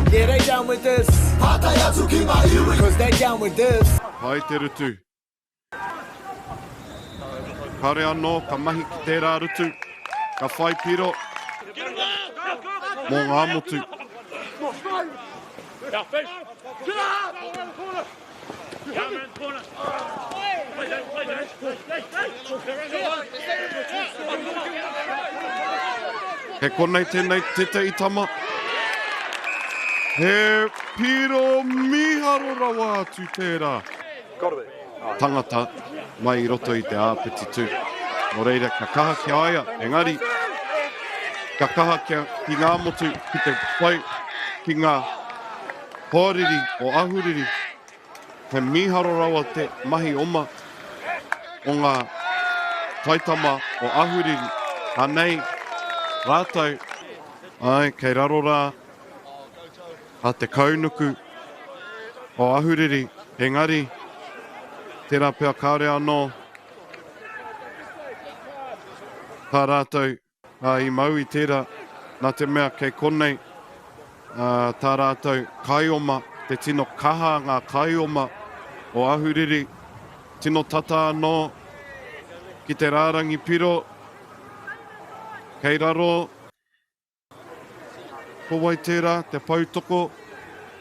Yeah, they down with this. Pātai atu ki ngā iwi. Cause they down with this. Pai te rutu. Kāore anō ka mahi ki tērā rutu, ka whai piro mō Ngāmotu. He konei tēnei tētahi tama. He piro mīharo rawa atu tērā. Tangata mai i roto i te āpiti tū. Nō reira, kia kaha ki a ia, engari, kia kaha kia, ki Ngāmotu, ki te whai, ki ngā hoariri o Ahuriri. He mīharo rawa te mahi oma o ngā taitama o Ahuriri. Anei rātou, āe, kei raro rā a te kaunuku o Ahuriri, engari, tērā pea kāore anō tā rātou i mau i tērā, nā te mea kei konei tā rātou kaioma, te tino kaha ngā kaioma o Ahuriri, tino tata anō ki te rārangi piro, kei raro. Ko wai tērā, te poutoko?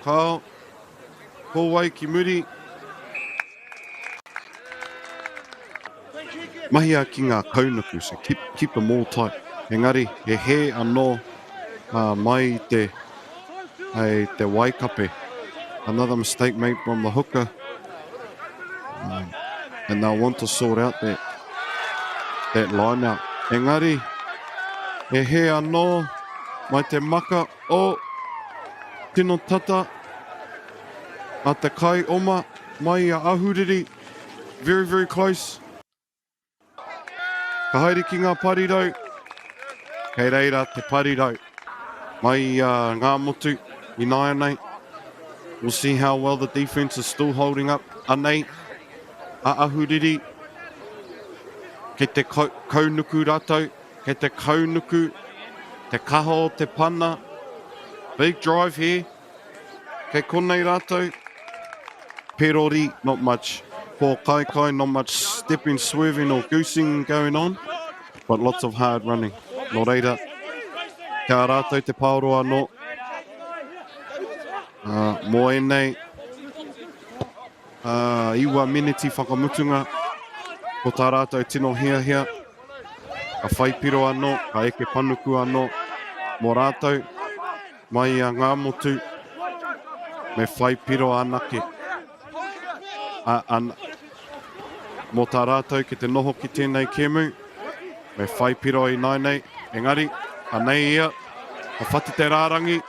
Kāo. Ko wai ki muri? Mahia ki ngā kaunuku, so keep, keep them all tight. Engari, he hē anō uh, mai i te, i te waikape. Another mistake made from the hooker. Um, and they'll want to sort out that, that line out. Engari, he hē anō mai te maka o tino tata a te kai oma mai i a Ahuriri. Very, very close. Ka haere ki ngā parirau. Kei reira te parirau. Mai i a Ngāmotu ināianei. We'll see how well the defense is still holding up. Anei a Ahuriri. Kei te kaunuku rātou. Kei te kaunuku te kaha o te pana. Big drive here. Kei konei rātou. Perori, not much pōkaikai, not much stepping, swerving or goosing going on, but lots of hard running. Nō reira, kia a rātou te paoro anō. Uh, mō ēnei uh, iwa miniti whakamutunga, ko tā rātou tino hiahia, ka whai piro anō, ka eke panuku anō mō rātou. Mai i a Ngāmotu, me whai piro anake, a, an, mō tā rātou ki te noho ki tēnei kēmu, me whai piro ināinei, engari, anei ia, ka whati te rārangi,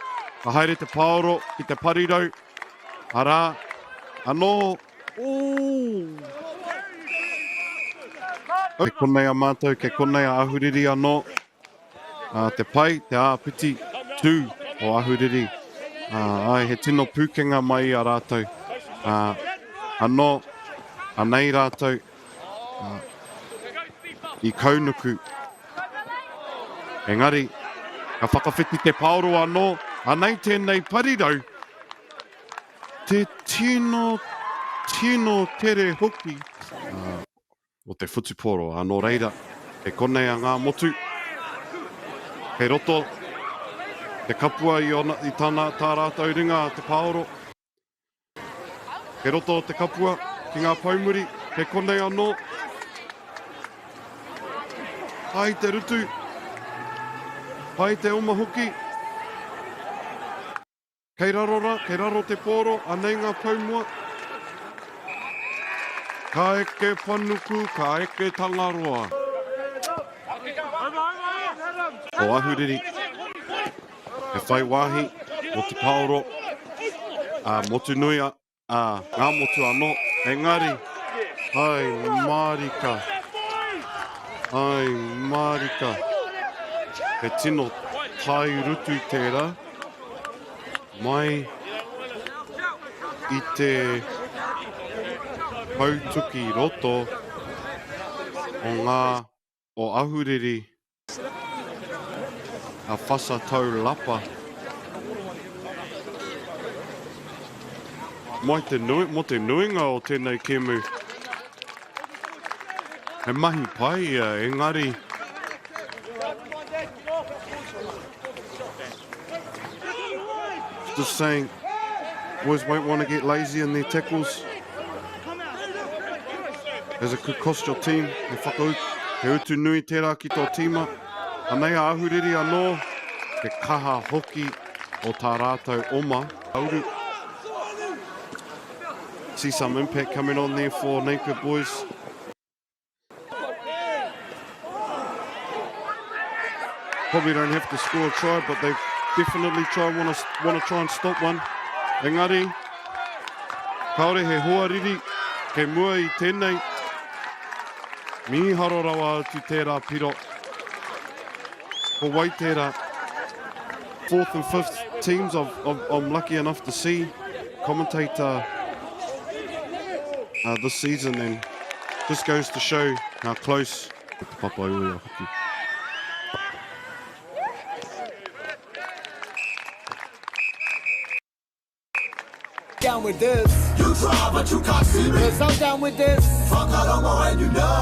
ka haere te paoro ki te parirau, arā, anō, Ooh! Kei konei a mātou, kei konei a Ahuriri anō. Ā, te pai, te āpiti tū o Ahuriri. Ā, āe, he tino pūkenga mai i a rātou. Ā, anō, anei rātou, ā, i kaunuku. Engari, ka whakawhiti te paoro anō, anei tēnei parirau, te tino, tino tere hoki. Ā, o te whutupōro, ā, nō reira, kei konei a Ngāmotu, kei roto te kapua i, ona, i tana, tā rātou ringa a Te Pāoro, kei roto te kapua ki ngā poumuri, kei konei anō, pai te rutu, pai te oma hoki. Kei raro ra, kei raro te pōro, anei ngā poumua. Ka eke panuku, ka eke Tangaroa. Ko Ahuriri, he whai wāhi mō te paoro, ā, Motunui a. Ā, ngā motu anō, engari, ai mārika, ai mārika, he tino tae rutu tērā, mai i te hautuki roto o ngā o Ahuriri a Whasa Tau Lapa. Mai te nui, mō te nuinga o tēnei kēmu. He mahi pai ia, engari. Just saying, boys won't want to get lazy in their tackles. As it could cost your team. He whakau, he utu nui tērā ki tō tīma. Anei a Ahuriri anō, te kaha hoki o tā rātou oma. Auru. See some impact coming on there for Napier boys. Probably don't have to score a try, but they definitely try want to want to try and stop one. Engari, kāore he hoariri kei mua i tēnei. Mīharo rawa atu tērā piro. Ko wai tērā? Fourth and fifth teams I've, I've, I'm lucky enough to see commentate uh, uh, this season and just goes to show how close Te Papaioea hoki. Down with this. You try, but you can't see me. Cause I'm down with this. Whakarongo and you know.